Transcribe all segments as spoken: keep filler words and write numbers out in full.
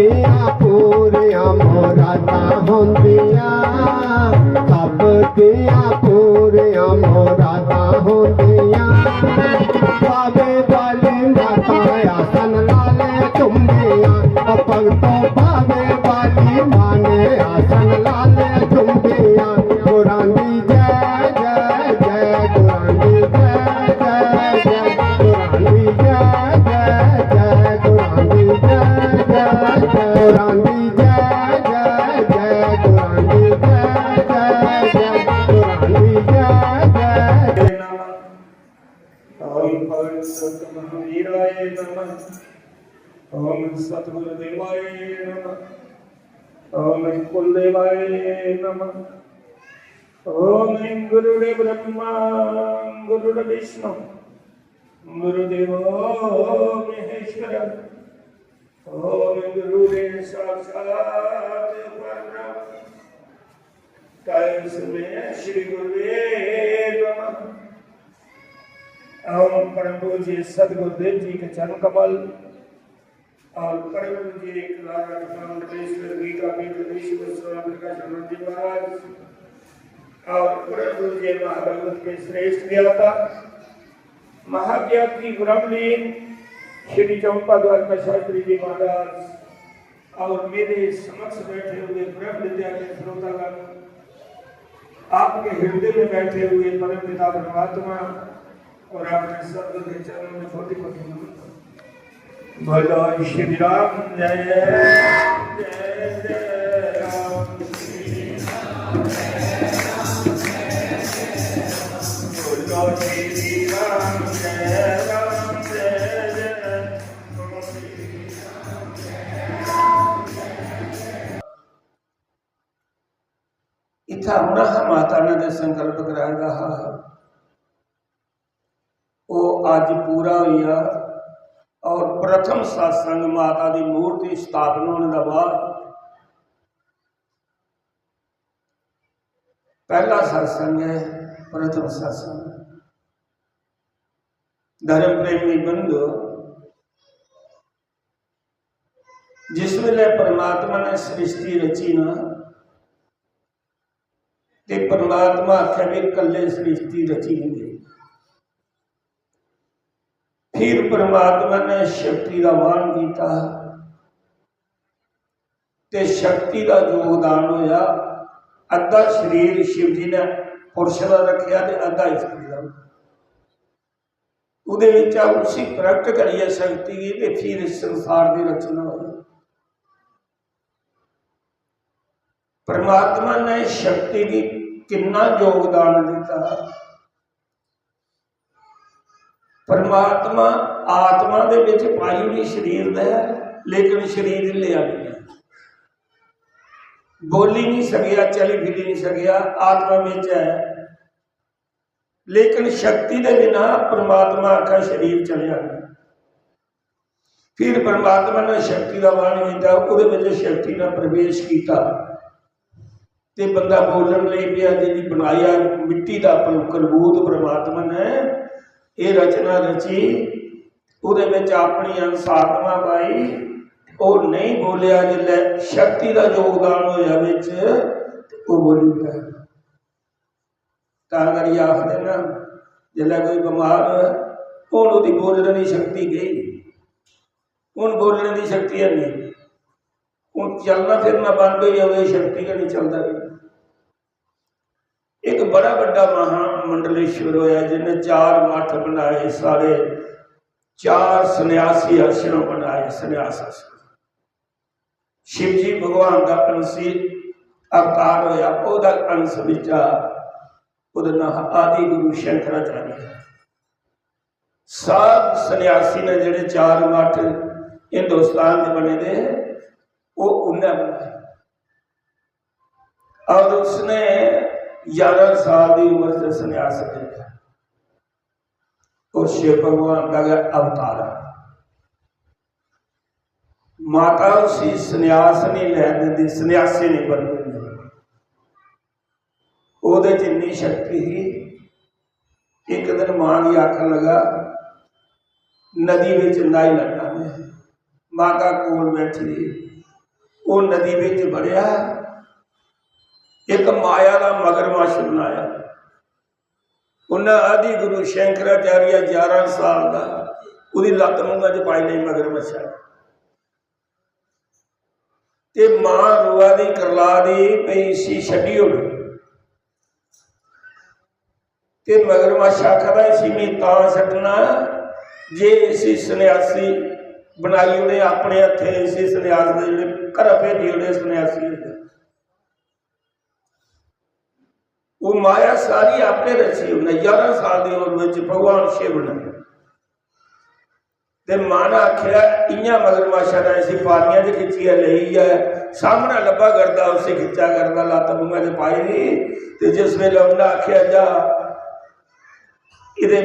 दियां पूरियां मुरादां होंदियां, सब दियां पूरियां मुरादां होंदियां। बावे वाली माता आसन लाले चुंबियां, भगतों बावे वाली माँ ने आसन लाले चुंबियां। गुरां दी जय जय जय, गुरां दी जय जय जय, गुरां दी जय जय जय, गुरां दी जय जय जय, गुरां दी जय जय जय, गुरां दी जय जय जय, गुरां दी जय जय जय। ओम भगवत सत महावीराय नमः। ओम सतगुरुदेवाय नमः। ओम कुलदेवाय नमः। ओम गुरुदेव ब्रह्मा, गुरुदेव विष्णु, गुरुदेव महेश्वर। ओम गुरुदेव साक्षात परब्रह्म। तस्मै श्री गुरुवे नमः। ओम परम पूज्य सदगुरुदेव जी के चरण कमल और परम पूज्य कलाराज मंडलेश्वर गीता पीठ ईश्वर स्वामी प्रकाशानंद जी महाराज और परम पूज्य महाभागवत के श्रेष्ठ ज्ञाता महाज्ञाती ब्रह्मलीन श्री चंपा द्वारका शास्त्री जी महाराज और मेरे समक्ष बैठे हुए ब्रह्म विद्या के श्रोतागण, आपके हृदय में बैठे हुए परम पिता परमात्मा और अपने सदगुरु के चरणों में कोटि कोटि नमन। बोलो श्री राम जय, जय जय राम। बोलो श्री राम जय, राम जय जय। इत्थै औना हा, माता ने ते संकल्प कराए दा हा, ओह् अज्ज पूरा होई गेआ। और प्रथम सत्संग माता दी मूर्ति स्थापना होने दे बाद पहला सत्संग है, प्रथम सत्संग। धर्म प्रेमी बंधु, जिस वेले परमात्मा ने सृष्टि रची ना, ते परमात्मा आखे भी कल्ले सृष्टि रची नहीं गई। फिर परमात्मा ने शक्ति का वाहन किया, ते शक्ति का योगदान होया। अद्धा शरीर शिव जी ने पुरुष का रखिया ते अद्धा स्त्री का। उदे विच उसी प्रकट करिए शक्ति गी, ते फिर इस संसार की रचना हुई। परमात्मा ने शक्ति की कितना योगदान दिता। परमात्मा आत्मा दे विच पाई ओड़ी शरीर दे, लेकिन शरीर लिया नहीं है, बोली नहीं सकिया, चली फिरी नहीं सकिया, आत्मा विच है, लेकिन शक्ति दे बिना परमात्मा आखा शरीर चलिया नहीं। फिर परमात्मा ने शक्ति का वाहन किया, उहदे विच शक्ति ने प्रवेश किया, ते बंदा बोलन लग पिया। जिहदी बनाया मिट्टी का कलबूत परमात्मा ने, ये रचना रची, उहदे विच अपनी अंश आत्मा पाई, ओह नहीं बोलिया। जिसलै शक्ति का योगदान होया विच, ओह बोली गया। तां करियै आखदे ना, जिसलै कोई बमार होऐ, हुन ओह्दी बोलने दी शक्ति गई, हुन बोलने दी शक्ति है नहीं, हुन चलना फिरना बंद होई जावे, शक्ति गै नहीं चलदा। एक बड़ा बड्डा महामंडलेश्वर होया, जिन्ने चार मठ बनाए, सारे चार सन्यासी आश्रम बनाए, सन्यास आश्रम। शिव जी भगवान का अंशी अवतार होया, ओहदा अंश बिचा ओहदा नाम आदि गुरु शंकराचार्य है। सब सन्यासी ने जेड़े चार मठ हिंदुस्तान दे बने दे, वो उन्हें बनाए। और उसने ग्यारह साल की उम्र से सन्यास लिया। और शिव भगवान का गै अवतार है। माता उसी सन्यास नहीं लैन दिंदी, सन्यासी नहीं बनन दिंदी। ओहदे च इन्नी शक्ति ही, एक दिन मां गी आखन लगा, "नदी बिच न्हाई लैना में।" माता कोल बैठी ही, ओह् नदी बिच बड़ेआ, इक माया दा मगरमच्छ बनाया। उन्नै आदि गुरु शंकराचार्य ग्यारह साल दा, ओह्दी लत्त मूंहा च पाई लेई मगरमच्छा। ते मां रोआ दी, करला दी, भई इसी छड्डी ओड़। ते मगरमच्छ आखदा, इसी में तां छड्डना जे इसी सन्यासी बनाई ओड़े, अपने हत्थें इसी सन्यास दे जेह्ड़े घरा भेजी ओड़े सन्यासी होई जाए। ओह् माया सारी आपे रची उन्नै, ग्यारह साल दी उम्र बिच भगवान शिव ने। ते मां ने आखेआ, इ'यां मगरमच्छा ने इसी पानियां च खिच्चियै लेई ऐ, सामनै लब्भा करदा, उसी खिच्चा करदा, लत्त मूंहै च पाई दी। ते जिस बेल्लै उन्नै आखेआ, जा, इ'दे,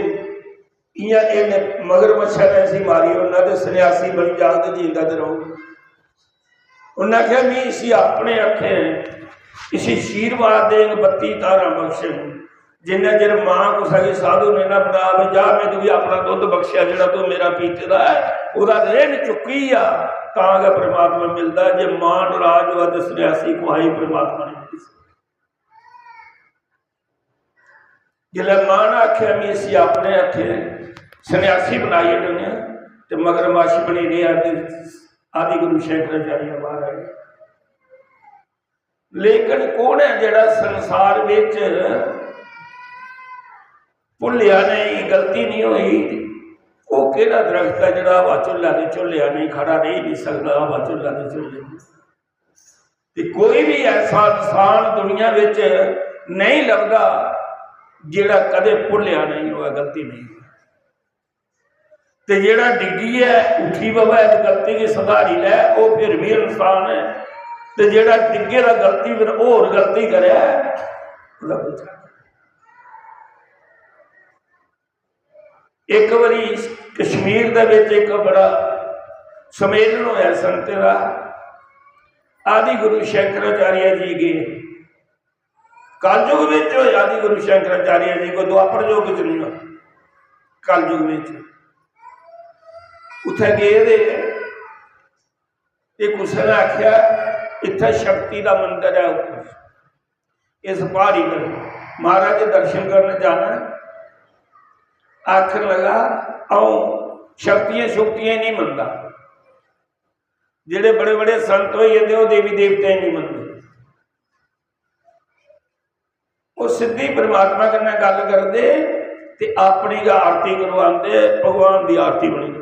इ'यां इ'न्नै मगरमच्छा ने इसी मारी ओड़ना ते सन्यासी बनी जाग ते जींदा ते रौह्ग। उन्नै आखेआ, "में इसी अपने हत्थें, इसी आशीर्वाद देंग, बत्ती धारां बख्शेंग।" जिन्ने चिर मां कुसै गी साधु नेईं ना बनावे, "जा, में तुगी अपना दुद्ध बख्शेआ, जेह्ड़ा तू मेरा पीते दा ऐ, ओह्दा ऋण चुक्की जा।" तां गै परमात्मा मिलदा ऐ। जे मां नाराज होऐ ते सन्यासी कुसै गी परमात्मा नेईं मिली सकदा। जिसलै मां ने आखेआ, "में इसी अपने हत्थें सन्यासी बनाई ओड़ने आं," ते मगरमच्छ बनी रेहा ते आदि गुरु शंकराचार्य महाराज। लेकिन कौन ऐ जेह्ड़ा संसार बिच भुल्लेआ नेईं, गलती नेईं होई? ओह् केह्ड़ा दरख्त ऐ जेह्ड़ा हवा झुल्ला दे झुल्लेआ नेईं, खड़ा रेही नेईं सकदा हवा झुल्ला दे झुल्ले? ते कोई भी ऐसा इंसान दुनिया विच नेईं लभदा जेह्ड़ा कदें भुल्लेआ नेईं होऐ, गलती नेईं होऐ। ते जेह्ड़ा डिग्गियै उठी पवै ते गलती गी सुधारी लै, ओह् फिर भी इंसान ऐ। ते जेह्ड़ा डिग्गे दा गलती फिर होर गलती करै, ओह्दा कोई चक्कर नेईं। इक बारी कश्मीर दे विच इक बड़ा सम्मेलन होया संतें दा। आदि गुरु शंकराचार्य जी गे। कलयुग विच होया आदि गुरु शंकराचार्य जी, कोई द्वापर युग च नहीं होया, कलयुग विच। उत्थे गे ते ते कुसै ने आखेआ, "इत्थै शक्ति दा मंदर ऐ उप्पर, इस प्हाड़ी पर, महाराज दर्शन करन जाना ऐ।" आखन लगा, "अ'ऊं शक्तियां शुक्तियां नहीं मनदा, जेह्ड़े बड़े बड़े संत होई जंदे, ओह् देवी देवतें गी नहीं मनदे।" ओह् सिद्धी परमात्मा कन्नै गल्ल करदे ते अपनी गै आरती करवांदे, भगवान दी आरती बनी जंदी।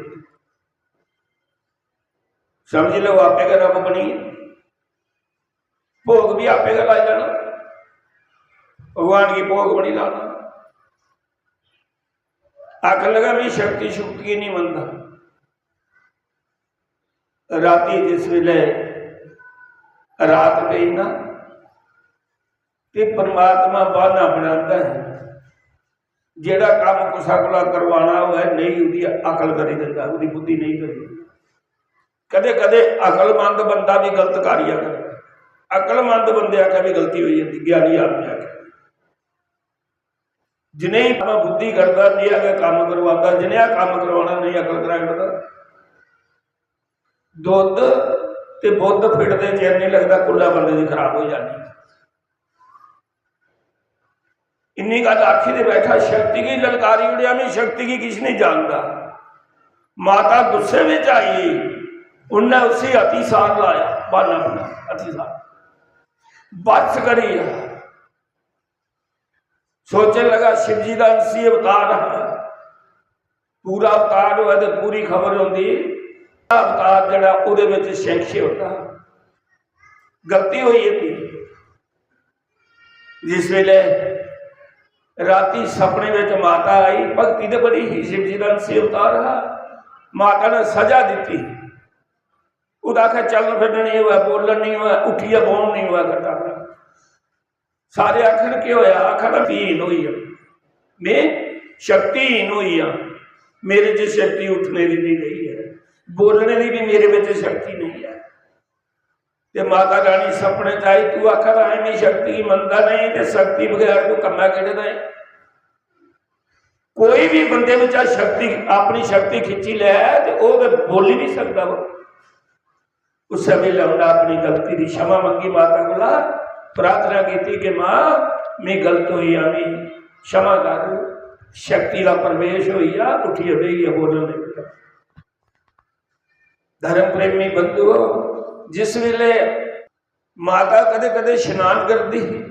समझी लैओ, आपे गै रब बनी गे। भोग भी आपे गै लाई लैना, भगवान गी भोग बी नहीं लाना। आखन लगा, "मैं शक्ति शुक्ति नहीं मनदा।" राती जिस वेले रात पेई ना, ते परमात्मा बहाना बनांदा ऐ, जेह्ड़ा कम्म कुसै कोला करवाना होऐ, नेईं, ओह्दी अकल करी दिंदा, ओह्दी बुद्धि नेईं करी दिंदा। कदें-कदें अकलमंद बंदा भी गलत कार्य करे, अकलमंद बंदे आखेआ भी गलती होई जंदी, ज्ञानी आदमी आखेआ। जिनेंगी अपना बुद्धि करदा, नेहा गै कम्म करवांदा, जनेहा कम्म करवाना, नेही अकल कराई ओड़दा। दुद्ध ते बुद्ध फिटदे चिर नहीं लगदा, कुल्लै बंदे दी खराब होई जानी। इन्नी गल्ल आखी ते बैठा, शक्ति गी ललकारी ओड़ेआ, "मैं शक्ति गी किश नहीं जानदा।" माता गुस्से विच आई, उन्नै उसी अतिसार लाया, बहाना बनाया, अतिसार। बस करी गेआ। सोचन लगा, शिव जी दा अंशी अवतार हा, पूरा अवतार होऐ ते पूरी खबर होंदी, अवतार जेह्ड़ा ओह्दे विच संशय होंदा। गलती होई जंदी। जिस वेले राती सपने विच माता आई, भक्ति ते बड़ी ही, शिव जी दा अंशी अवतार हा, माता ने सजा दित्ती। ओह्दा आखेआ चलन फिरन नहीं होऐ, बोलन नहीं होऐ, उठियै बौह्न नहीं होऐ, करदा फिरां। सारे आखन, "केह् होया?" आखा दा, "शक्तिहीन होई गेआ, में शक्तिहीन होई गेआ, मेरे च शक्ति उठने दी नहीं रही है, बोलने दी भी मेरे बिच शक्ति नहीं है।" ते माता रानी सपने च आई, "तू आखा दा है, मैं शक्ति गी मनदा नहीं, ते शक्ति बगैर तू कम्मै केह्ड़े दा है?" कोई भी बंदे बिच्चा शक्ति, अपनी शक्ति खिच्ची लै ते ओह् ते बोली नहीं सकदा। उस्सै बेल्लै उन्नै अपनी गलती दी क्षमा मंगी माता कोला, प्रार्थना कीती कि मां, मैं गलत होई आ, मी क्षमा कर। शक्ति दा प्रवेश होई आ, उठियै बेहियै बोलन लगी पेआ। धर्म प्रेमी बंधुओ, जिस बेल्लै माता कदे कदे शनान करदी ही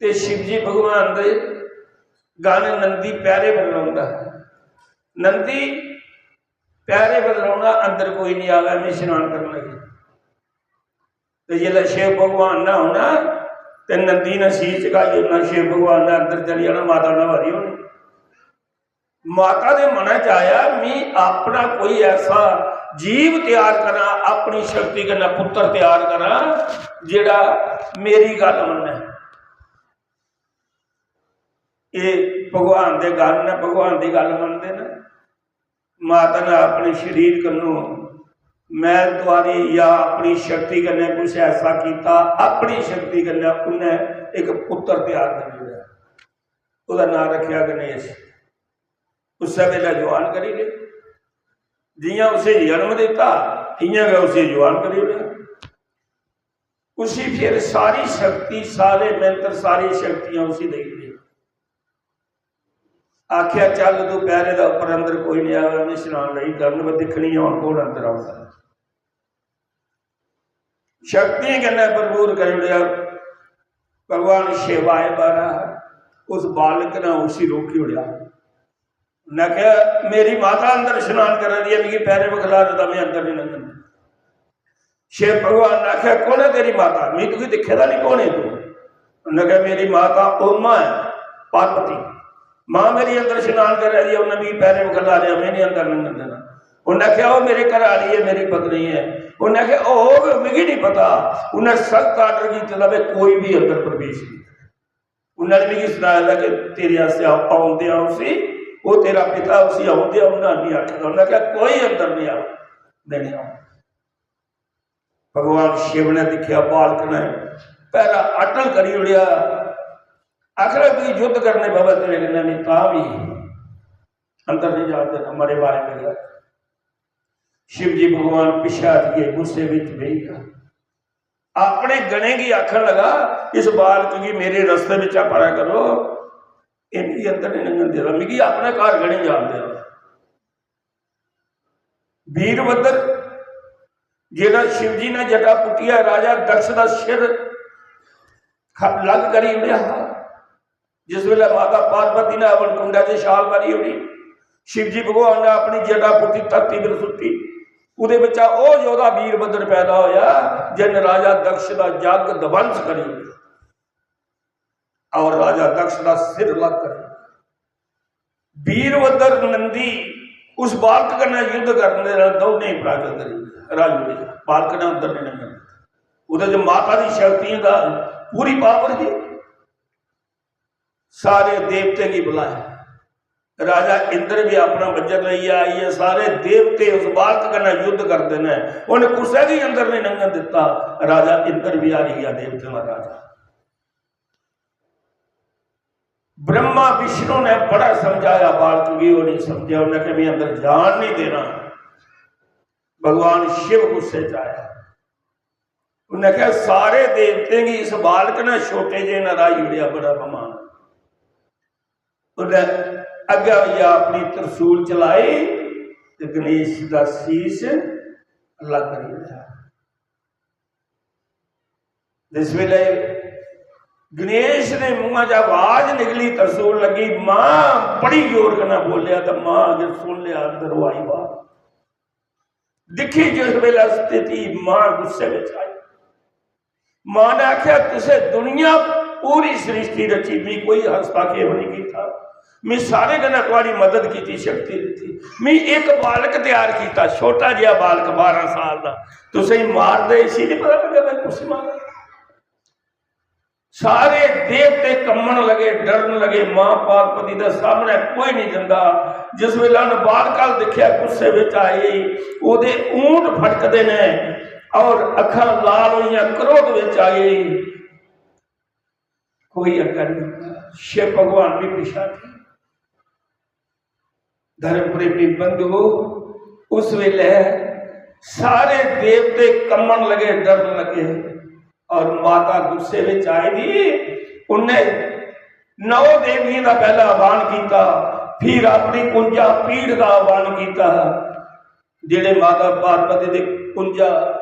ते शिवजी भगवान दे गाने नंदी पैरे पर लांदा हा। नंदी पैरे पर लाना, अंदर कोई नहीं आवे, मैं शनान करन लगी। ते जिसलै शिव भगवान ने आना ते नंदी ने शीश झुकाई ओड़ना, शिव भगवान ने अंदर चली जाना, माता ने बारी होनी। माता दे मनै च आया, "मी अपना कोई ऐसा जीव त्यार करां, अपनी शक्ति कन्नै पुत्तर त्यार करां, जेह्ड़ा मेरी गल्ल मन्नै।" एह् भगवान दे गण न, भगवान दी गल्ल मनदे न। माता ने अपने शरीर कन्नों मैल तुआरी या अपनी शक्ति कन्नै कुछ ऐसा कीता, अपनी शक्ति कन्नै उन्नै इक पुत्तर त्यार करी ओड़ेआ। ओह्दा नांऽ रक्खेआ गणेश। उस्सै बेल्लै जुआन करी ले। जि'यां उसी जन्म दित्ता, इ'यां गै उसी जुआन करी ओड़ेआ। उसी फिर सारी शक्ति, सारे मंत्र, सारी शक्तियां उसी देई ओड़ियां। आखेआ, "चल, तू पैरे दा उप्पर, अंदर कोई नहीं आया, मैं शनान नहीं करन, मैं दिक्खनी आं हुन कौन अंदर आउंदा।" शक्तियें कन्नै भरपूर करी ओड़ेआ। भगवान शिव आए बाहरा, उस बालक ने उसी रोकी ओड़ेआ। उन्नै आखेआ, "मेरी माता अंदर शनान करा दी ऐ, मिगी पैरें पर खलारे दा, मैं अंदर नहीं लंघन।" शिव भगवान ने आखेआ, "कौन ऐ तेरी माता? मैं तुगी दिक्खे दा नहीं, कौन ऐ तू?" उन्नै आखेआ, "मेरी माता उमा ऐ, पार्वती। मां मेरी अंदर शनान करा दी ऐ, उन्नै मिगी पैरें पर खलारे, मैं नहीं अंदर लंघन देना।" उन्नै आखेआ, "ओह् मेरे घर आह्ली ऐ, मेरी पत्नी ऐ।" उन्नै आखेआ, "होग, मिगी नहीं पता।" उन्नै सख्त आर्डर कीते दा, "भाई, कोई भी अंदर प्रवेश नहीं।" उन्होंने मिगी सनाया था कि तेरे आस्तै औंदे आ उसी, वो तेरा पिता, उसी औंदे आ, उन्होंने नहीं आखे दा। उन्होंने कहा, "कोई अंदर नहीं आ, नहीं आ।" भगवान शिव ने दिखया, बालक ने पैरा अटल करी ओड़िया। आखिर भी युद्ध करने बाबा तेरे कन्नै नहीं, तां भी अंदर नहीं जान देना, मरे मारे मेरे। शिव जी भगवान पिछे हट गए, गुस्से विच बेही गया। अपने गणें गी आखन लगा, "इस बालक गी मेरे रस्ते बिचा परा करो, एह् मिगी अंदर नहीं लंघन देदा, मिगी अपने घर गणें जान देओ।" वीरभद्र, जेड़ा शिव जी ने जटा पुट्टिया, राजा दक्ष दा सिर ख-, लग करी ओड़ेआ हा, जिस वेले माता पार्वती ने अवन कुंडा च छाल मारी ओड़ी, शिव जी भगवान ने अपनी जटा पुट्टी, धरती पर सुट्टी, ओदे बिच्चा ओह योधा वीरभद्र पैदा होया, जिन राजा दक्ष दा जग ध्वंस करी ओड़ेआ और राजा दक्ष दा सिर लग करी। वीरभद्र नंदी उस बालक कन्नै युद्ध करने दा दौनें गी पराजय करी ओड़ेआ, हराई ओड़ेआ। बालक ने अंदर नहीं लंघन दित्ता। ओदे च माता दी शक्तियां दा पूरी पावर ही। सारे देवते गी बुलाया। राजा इंद्र भी अपना वज्र लेइयै आई है। सारे देवते उस बालक कन्नै युद्ध करदे ने। उन्हें कुसै गी अंदर नहीं लंघन दित्ता। राजा इंद्र भी हारी गया, देवतें दा राजा। ब्रह्मा विष्णु ने बड़ा समझाया बालक गी, वो नहीं समझा। उन्हें कहा, "मैं अंदर जान नहीं देना।" भगवान शिव गुस्से च आया। उन्हें कहा, "सारे देवतें गी इस बालक ने छोटे जे ने हराई ओड़ेआ, बड़ा अपमान।" उन्हें अग्गें होइयै अपनी त्रिशूल चलाई ते गणेश दा शीश अलग करी ओड़ेआ। जिस वेले गणेश दे मुंहा च आवाज निकली, त्रिशूल लगी, मां बड़ी जोर कन्नै बोलिया ते मां अगर सुन लिया, अंदर आई बाहर। दिक्खी जिस वेले स्थिति, मां गुस्से विच आई। मां ने आख्या, "तुसें दुनिया, पूरी सृष्टि रची, मी कोई हस्तक्षेप नहीं किया। मी सारे कन्नै तुम्हारी मदद की, शक्ति दी। मी एक बालक तैयार किया, छोटा जिहा बालक, बारह साल का। तुसें मार दे, इसी नहीं पता लगा मैं कुसी मारा।" सारे देवते कंबन लगे, डरन लगे। मां पार्वती दे सामने कोई नहीं जंदा। जिस वेले उन्हें बालक अल दिखया, गुस्से विच आई, ओदे ऊंट फड़कदे ने और अखां लाल होइयां, क्रोध विच आई। कोई अग्गें नहीं होंदा। शिव भगवान भी पिछा थे। धर्म प्रेमी बंधुओ, उस वेले सारे देवते कंबन लगे, डरन लगे। और माता गुस्से विच आई दी, उन्हें नौ देवियों का पहला आह्वान किया, फिर अपनी कुंजा पीठ का आह्वान किया। जेड़े माता पार्वती दे कुंजा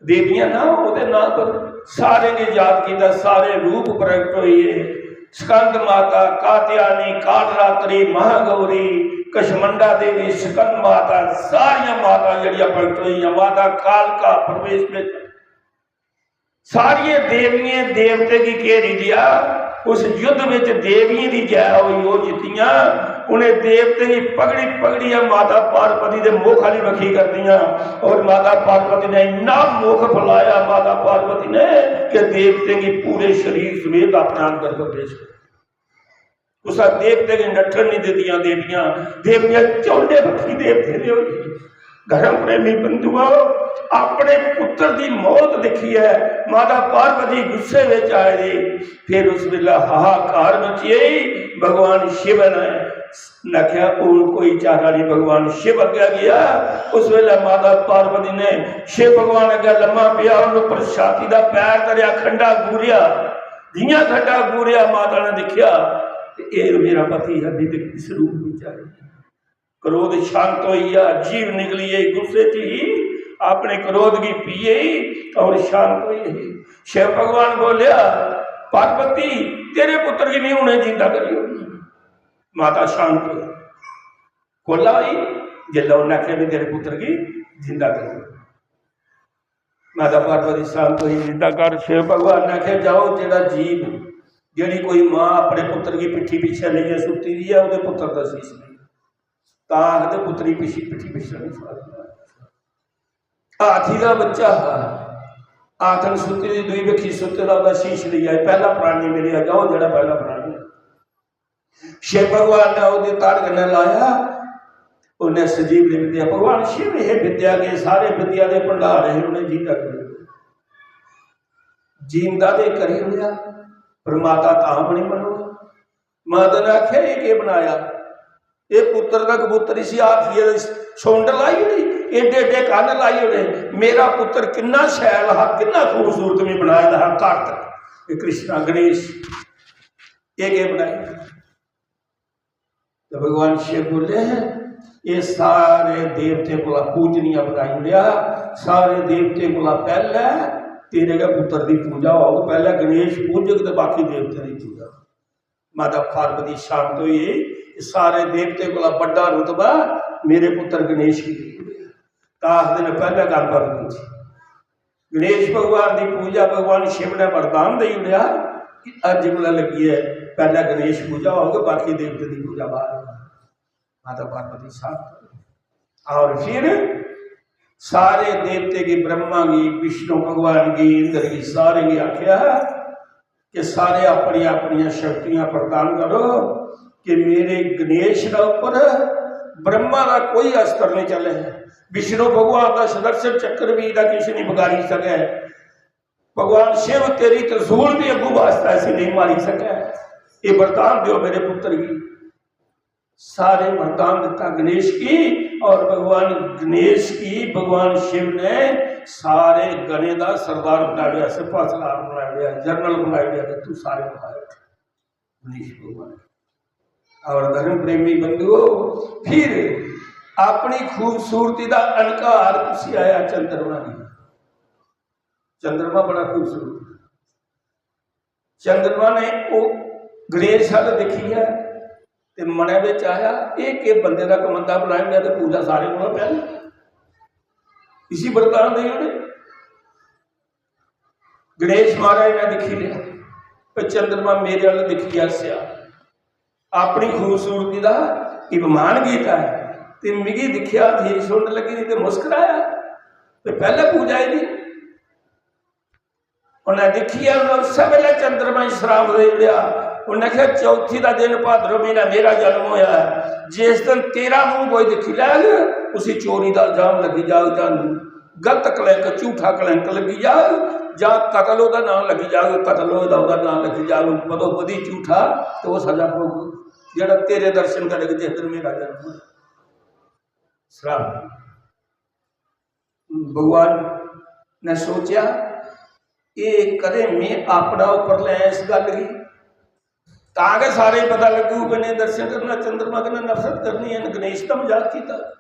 देवियां ना, ओदे नाम पर सारे ने याद किया, सारे रूप प्रगट हुए। स्कंद माता, कात्यायनी, कालरात्रि, महागौरी, कछमंडा देवी, स्कंद माता, सारियां माता जड़ियां प्रगट हुई। माता कालका प्रवेश में सारिये देवियें देवते गी घेरी लिया। उस युद्ध विच देवियें दी जय होई, ओह जित्तियां। उन्हें देवतें गी पकड़ी पकड़ियै माता पार्वती दे मुख आली बक्खी करदियां। और माता पार्वती ने इन्ना मुख फैलाया, माता पार्वती ने, कि देवतें गी पूरे शरीर समेत अपने अंदर प्रवेश कर। कुसै देवते गी नट्ठन नहीं दिंदियां देवियां। देवियां चौंडे बक्खी देवते दे होई। धर्म प्रेमी बंधुओ, अपने पुत्र दी मौत दिखियै माता पार्वती गुस्से विच आई दी। फिर उस वेले हाहाकार मची गई। भगवान शिव ने आख्या, "और कोई चारा नहीं।" भगवान शिव अग्गे गया। उस वेले माता पार्वती ने शिव भगवान अग्गे लम्मा पिया, उन्हें पर छाती दा पैर धरिया, खंडा घूरिया। जियां खंडा घूरिया, माता ने दिखिया, "ए मेरा पति है, विधि किस रूप विच आई।" क्रोध शांत होई गया, जीभ निकली गई, गुस्से च ही, अपने क्रोध की पी गई और शांत हुई गई। शिव भगवान बोलिया, "पार्वती, तेरे पुत्र की नहीं उन्हें जिंदा करियो।" माता शांत हुई। कोला हुई, जिसलै उन्हें आख्या भी, "तेरे पुत्र की जिंदा करियो।" माता पार्वती शांत हुई, जिंदा कर। शिव भगवान ने आख्या, "जाओ, जेड़ा जीव, जेड़ी कोई मां अपने पुत्र की पिट्ठी पीछे लेइयै सुत्ती दी है, ओदे पुत्र दा शीश लेइयै।" तां आखदे, पुत्री पिच्छी, पिट्ठी पिच्छे नहीं फाड़ना। हाथी दा बच्चा हा, हाथन सुत्ती दी, दूई बक्खी सुत्ते दा, ओदा शीश लेई आए, "पहला प्राणी मिलेआ, जाओ, जेड़ा पहला प्राणी।" शिव भगवान ने ओदे धड़ कन्नै लाया, उन्हें संजीवनी विद्या। भगवान शिव हे विद्या के, सारे विद्या दे भंडार हे, उन्हें जिंदा करी ओड़ेआ। जिंदा ते करी ओड़ेआ, पर माता तां बी नहीं मनो। माता ने आखेआ, "एह् केह् बनाया? एह् पुत्तर दा कबूतर, इसी हाथिये दी सुंड लाई ओड़ी, एड्डे एड्डे कन्न लाई ओड़े। मेरा पुत्तर किन्ना शैल हा, किन्ना खूबसूरत में बनाए दा हा, कार्तिक, एह् कृष्णा, गणेश, एह् केह् बनाई?" तो भगवान शिव बोले, "एह् सारे देवते कोला पूजनीय बनाई ओड़ेआ, सारे देवते कोला पैह्ले तेरे गै पुत्तर दी पूजा होग, पैह्ले गणेश पूजग ते बाकी देवते दी पूजा।" माता पार्वती शांत हुई, "सारे देवते कोला बड्डा रुतबा मेरे पुत्र गणेश गी देई ओड़ेआ।" तां आखदे ने, पैह्ले गल्ल बंद होई। गणेश भगवान दी पूजा, भगवान शिव ने वरदान देई ओड़ेआ कि अज्ज कोला लग्गियै पैह्ले गणेश पूजा होग, बाकी देवते दी पूजा बाद। माता पार्वती शांत हुई। और फिर सारे देवते गी, ब्रह्मा गी, विष्णु भगवान गी, इंद्र गी, सारे गी आखेआ कि सारे अपनी अपनी शक्तियां प्रदान करो कि मेरे गणेश दे ऊपर ब्रह्मा दा कोई अस्त्र नहीं चले, विष्णु भगवान दा सुदर्शन चक्र भी इदा किश नहीं बगाड़ी सके, भगवान शिव तेरी त्रिशूल भी अग्गू वास्ता ऐसी नहीं मारी सके। ये वरदान दियो मेरे पुत्र गी। सारे वरदान दिता गणेश की, और भगवान गणेश की, भगवान शिव ने सारे गणे दा सरदार बना लिया, सिपह सलार बना लिया, जनरल बना लिया कि तू सारे बना लिया गणेश भगवान। और धर्म प्रेमी बंधुओ, फिर अपनी खूबसूरती दा अनकार कुसी आया? चंद्रमा ने। चंद्रमा बड़ा खूबसूरत। चंद्रमा ने ओह गणेश हल दिखियै ते मनै बिच आया, "एह् केह् बंदे दा कमंदा बनाई ओड़ेआ ते पूजा सारे कोला पैह्लें।" इसी वरदान देई ओड़े। गणेश महाराज ने दिक्खी लेआ, "भाई चंद्रमा मेरे हल दिक्खियै हस्सेआ, अपनी खूबसूरती दा अपमान कीता ऐ ते मिगी दिक्खेआ, थी सुंड लग्गी दी ते मुस्कराया, ते पैह्लें पूजा एह्दी।" उन्हें दिक्खियै उन्हें उस्सै बेल्लै चंद्रमा गी श्राप देई ओड़ेआ। उन्हें आखेआ, "चौथी दा दिन भाद्रो म्हीना मेरा जन्म होया ऐ, जिस दिन तेरा मूंह कोई दिक्खी लैग, उसी चोरी दा इल्जाम लग्गी जाग, जां गलत कलंक, झूठा कलंक लग्गी जाग, जां कतल ओह्दा नांऽ लग्गी जाग, कतल होए दा ओह्दा नांऽ लग्गी जाग, बदोबदी झूठा, ते ओह् सजा भोग, जेह्ड़ा तेरे दर्शन करग जिस दिन मेरा जन्म होया।" श्राप। भगवान ने सोचेआ, "एह् कदें में अपना उप्पर लै इस गल्ल गी, तां गै सारे पता लग्गू कि इ'नें दर्शन करना, चंद्रमा कन्नै नफरत करनी है।" गणेश दा मजाक कीता।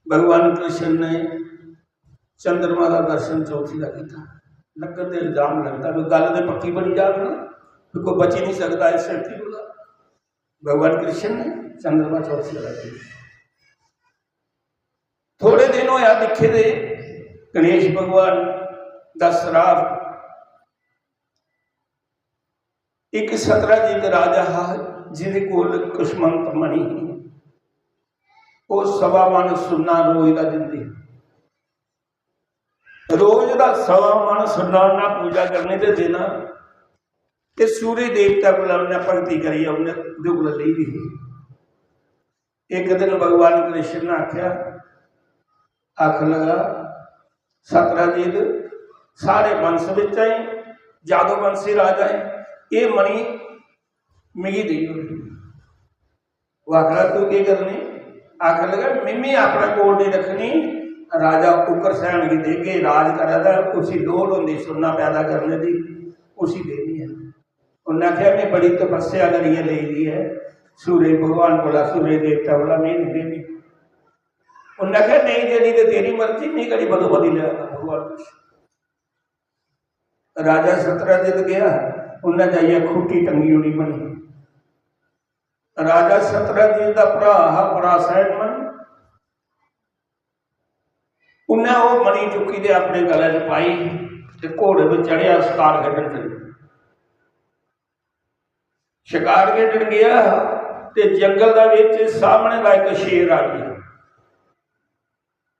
भगवान कृष्ण ने चंद्रमा दा दर्शन चौथी दा कीता। लग्गन ते इल्जाम लगदा, कोई गल्ल ते पक्की बनी जाग ना, फिर कोई बची नहीं सकदा इस शक्ति कोला। भगवान कृष्ण ने चंद्रमा चौथी दा कीता। थोड़े दिन होया दिक्खे दे, गणेश भगवान दा श्राप। एक सतराजित राजा हा, जिदे कोल कुष्मंत मणि ही। ओह सवा मन सुन्ना रोज दा दिंदे। रोज दा सवा मन सुन्ना उन्ना पूजा करने ते देना, ते सूर्य देवता कोला उन्हें भक्ति करियै उन्हें उंदे कोला लेई दी ही। एक दिन भगवान कृष्ण ने आख्या, आखन लगा, "सतराजित, साढ़े वंश बिच है, जादू वंशी राजा है, ये मणि मिगी देई ओड़।" वो आखन लगा, "तू केह् करनी?" आखन लगा, "मिम्मी अपने कोल नहीं रखनी, राजा उग्रसेन गी देगे, राज करा दा, उसी लोड़ होंदी सुन्ना पैदा करने दी, उसी देनी है।" उन्नै आखेआ, "में बड़ी तपस्या करियै लेई दी ऐ सूरज भगवान कोला, सूरज देवता कोला, में नहीं देनी।" उन्नै आखेआ, "नेईं देनी ते तेरी मर्जी, में कड़ी बदो बदी लै भगवान कृष्ण।" राजा सतराजित गया, उन्नै जाइयै खूटी टंगी ओड़ी मणि। राजा सतराजित दा भ्रा हा परासैन मणि, उन्नै ओह मणि चुक्की ते अपने गले च पाई ते घोड़े पर चढ़ेआ, शकार खेडन चली पेआ। शकार खेडन गया ते जंगल दा बिच सामने दा एक शेर आ गया।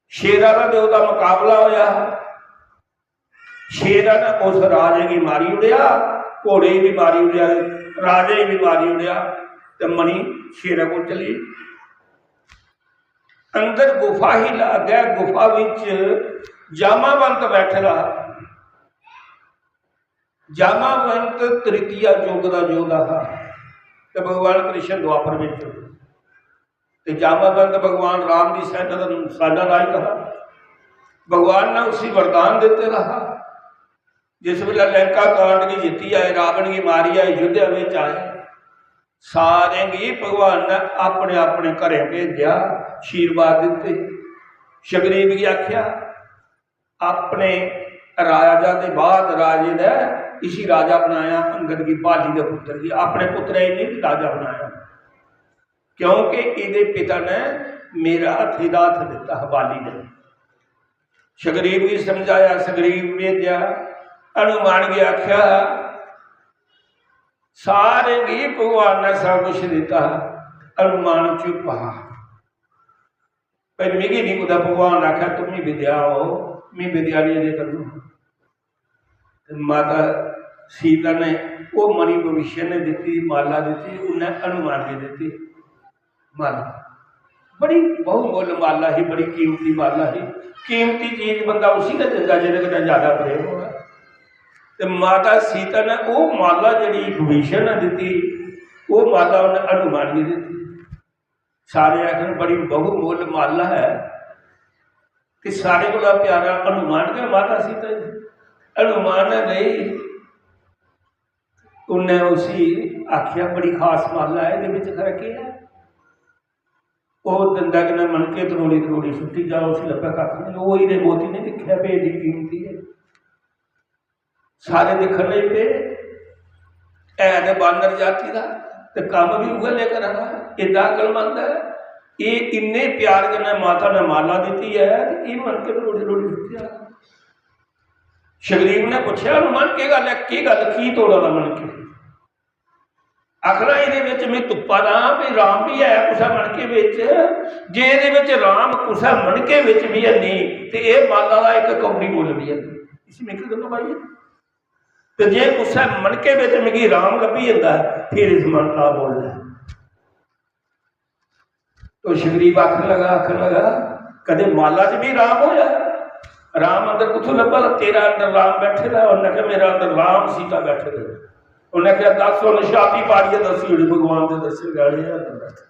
शेरा दा ते ओहदा मुकाबला होया। शेरा ने उस राजे गी मारी ओड़ेआ, घोड़े गी भी मारी ओड़ेआ, राजे गी भी मारी ओड़ेआ ते मणि शेरा कोल चली। अंदर गुफा ही, अग्गै गुफा विच जामावंत बैठे दा हा। जामावंत तृतीया युग दा योद्धा हा ते भगवान कृष्ण द्वापर विच। ते जामावंत भगवान राम दी सेना दा, सेना नायक हा। भगवान ने उसी वरदान दिते दा हा। जिस वेले लंका कांड गी जित्ती आए, रावण गी मारी आए, युद्ध विच आए, सारें गी भगवान ने अपने अपने घरें भेजेआ, आशीर्वाद दिते। सुग्रीव गी आख्या, अपने राजा दे बाद राजे दा इसी राजा बनाया, अंगद गी, बाली दे पुत्र गी, अपने पुत्रै गी नहीं राजा बनाया, क्योंकि एहदे पिता ने मेरा हत्थे दा हत्थ दिता हा बाली ने। सुग्रीव गी समझाया, सुग्रीव भेजेआ, हनुमान गी आख्या, सारें गी भगवान ने सब कुछ दिता, हनुमान चुप हा। भाई, मिगी नहीं कुतै भगवान ने आखेआ, "तुम्मी विद्या हो, मी विद्या नहीं दे करूँ।" ते माता सीता ने ओह मणि भविष्य ने दिती, माला दिती, उन्हें हनुमान गी दिती माला। बड़ी बहुमोल माला ही, बड़ी कीमती माला ही। कीमती चीज बंदा उसी गै दिंदा जेहदे कन्नै ज्यादा प्रेम होऐ। ते माता सीता ने ओह माला जेहड़ी भविष्य ने दिती, ओह माला उन्हें हनुमान गी दिती। सारे आखन, "बड़ी बहुमोल माला है।" ते सारे कोला प्यारा हनुमान गै माता सीता जी। हनुमान ने लेई, उन्नै उसी आखेआ, "बड़ी खास माला ऐ, एह्दे बिच खरा केह् ऐ?" ओह् दंदा कन्नै मनके त्रोड़ी त्रोड़ी सुट्टी जा, उसी लब्भै कक्ख निं। ओह् हीरे मोती निं दिक्खेआ, भी एड्डी कीमती ऐ। सारे दिक्खन लगी पे, है ते बानर जाति दा, ते कम्म बी उ'ऐ नेह् करा दा, एड्डा अकलमंद ऐ। एह् इन्ने प्यार कन्नै माता ने माला दित्ती ऐ, ते एह् मनके त्रोड़ी त्रोड़ी सुट्टी जा। सुग्रीव ने पुच्छेआ, "हनुमान, केह् गल्ल ऐ? केह् गल्ल, की तोड़ा दा मनके?" आखना, "एह्दे बिच में तुप्पा दा आं, भी राम बी ऐ कुसै मनके बिच। जे एह्दे बिच राम कुसै मनके बिच बी है नेईं, ते एह् माला दा इक कौड़ी मुल्ल बी है नेईं। इसी मिगी दस्सो भाई।" ते जे कुसै मनके बिच मिगी राम लब्भी जंदा ऐ, फिर इस माला दा मुल्ल ऐ। तो सुग्रीव आखन लगा, आखन लगा, "कदे माला च भी राम होया? राम अंदर कुत्थों लब्भा दा? तेरा अंदर राम बैठे दा।" उन्नै कहा, "मेरा अंदर राम सीता बैठे दे।" उन्नै कहा, "दस, उन्नै छाती पाड़ियै दस्सी ओड़ी भगवान दे दर्शन करने अंदर बैठे।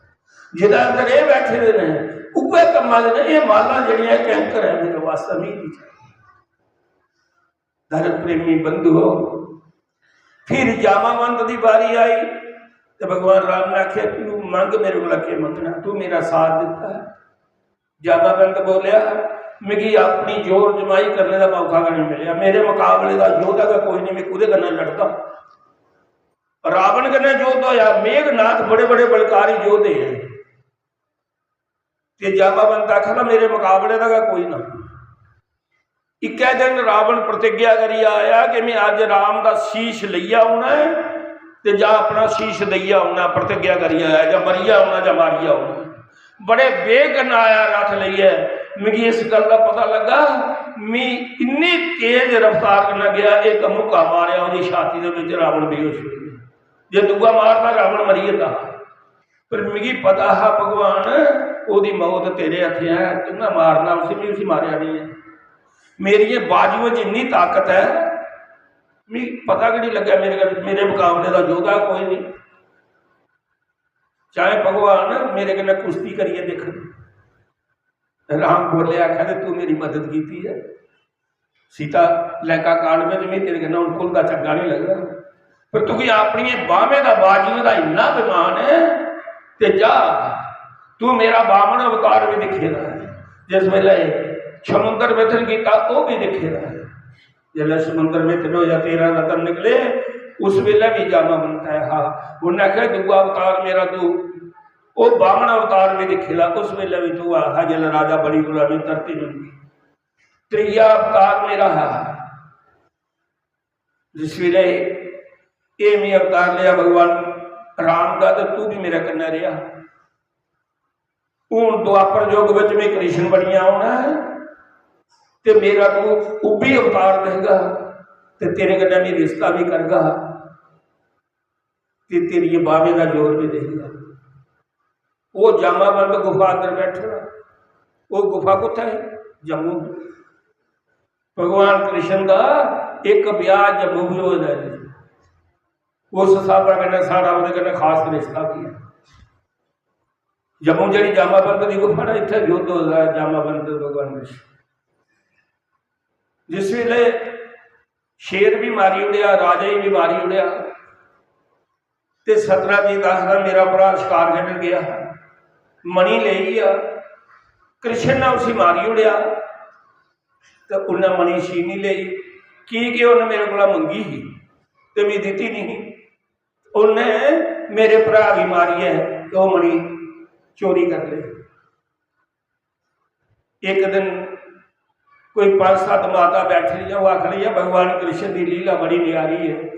जेह्दे अंदर एह् बैठे दे न, उ'ऐ कम्मा दे न। एह् मालां जेह्ड़ियां, एह् कैंकर ऐ मेरे वास्तै, मिगी नहीं चाहिए। धर्म प्रेमी बंधुओ, फिर जामावंत दी बारी आई ते भगवान राम ने आखेआ, "तू मंग मेरे कोला, केह् मंगना? तू मेरा साथ दित्ता है।" जामावंत बोलेआ, "मिगी अपनी जोर जमाई करने दा मौका गै नहीं मिलेआ। मेरे मुकाबले दा योद्धा गै कोई नहीं, मैं कुदे कन्नै लड़दा? रावण कन्नै युद्ध होया, मेघनाथ बड़े बड़े बलकारी योद्धे हैं।" ते जामावंत आखदा, "मेरे मुकाबले दा गै कोई ना।" इक्कै दिन रावण प्रतिज्ञा करियै आया कि मैं अज्ज राम दा शीश लेइयै औना ऐ ते जां अपना शीश देइयै औना, प्रतिज्ञा करियै आया, जां मरियै औना जां मारियै औना। बड़े वेग कन्नै आया रथ लेइयै। मिगी इस गल्ल दा पता लग्गा, मी इन्नी तेज रफ्तार कन्नै गेआ, इक मुक्का मारेआ, ओह्दी छाती दे बिच, रावण बेहोश होई गेआ। जे दूआ मारदा, रावण मरी जंदा हा। पर मिगी पता हा, भगवान, ओह्दी मौत तेरे हत्थें ऐ, तूं गै मारना उसी, में उसी मारेआ नहीं ऐ। मेरिये बाजुएं च इन्नी ताकत ऐ, मिगी पता गै नहीं लग्गेआ मेरे कन्नै, मेरे मुकाबले दा योद्धा कोई नहीं। चाहे भगवान मेरे कन्नै कुश्ती करियै दिक्ख। राम बोले, आखा दे, "तू मेरी मदद कीती है, सीता लंका कांड में, मैं तेरे कन्नै हुन घुलदा चंगा नहीं लगदा, पर तुगी अपनी बाह्में दा, बाजुएं दा इन्ना अभिमान है, ते जा, तू मेरा बामन अवतार भी दिक्खे दा है, जिस वेले समुंदर मंथन कीता, ओह भी दिक्खे दा है।" जिसलै समुंदर मंथन होया, तेरह रतन निकले, उस वेले भी जामावंत हा। उन्हें आखेआ, "दूआ अवतार मेरा तू, ओह बामन अवतार भी दिक्खे ला, उस वेले भी तू हा, जिसलै राजा बलि कोला भी धरती मंगी।" त्रीया अवतार मेरा हा, जिस वेले एह मैं अवतार लिया भगवान राम दा, ते तू भी मेरे कन्नै रेहा। हुन द्वापर युग विच मैं कृष्ण बनियै औना ऐ, ते मेरा तू उब्बी अवतार देगा, ते तेरे कन्नै मैं रिश्ता भी करगा, ते तेरी बाह्में दा जोर भी देगा। ओह जामावंत गुफा अंदर बैठे दा। ओह गुफा कुत्थै है? जम्मू। भगवान कृष्ण दा इक ब्याह जम्मू भी होए दा जी। उस स्हाबै कन्नै साढ़ा ओहदे कन्नै खास रिश्ता भी है। जम्मू जेह्ड़ी जामावंत दी गुफा ना, इत्थै युद्ध होए दा ऐ जामावंत भगवान कृष्ण। जिस वेले शेर भी मारी ओड़ेआ, राजा गी भी मारी ओड़ेआ, ते सतराजीत आखदा, "मेरा भ्राऽ शकार खेढन गेआ हा, मणि लेई गेआ, कृष्ण ने उसी मारी ओड़ेआ, ते उन्नै मणि छीनी लेई, की के उन्नै मेरे कोला मंगी ही ते मिगी दित्ती निं ही। उन्नै मेरे भ्राऽ गी मारियै ते ओह् मणि चोरी करी लेई।" इक दिन कोई पंज सत्त माता बैठी दियां, ओह् आखन लगियां, "भगवान कृष्ण दी लीला बड़ी न्यारी है।"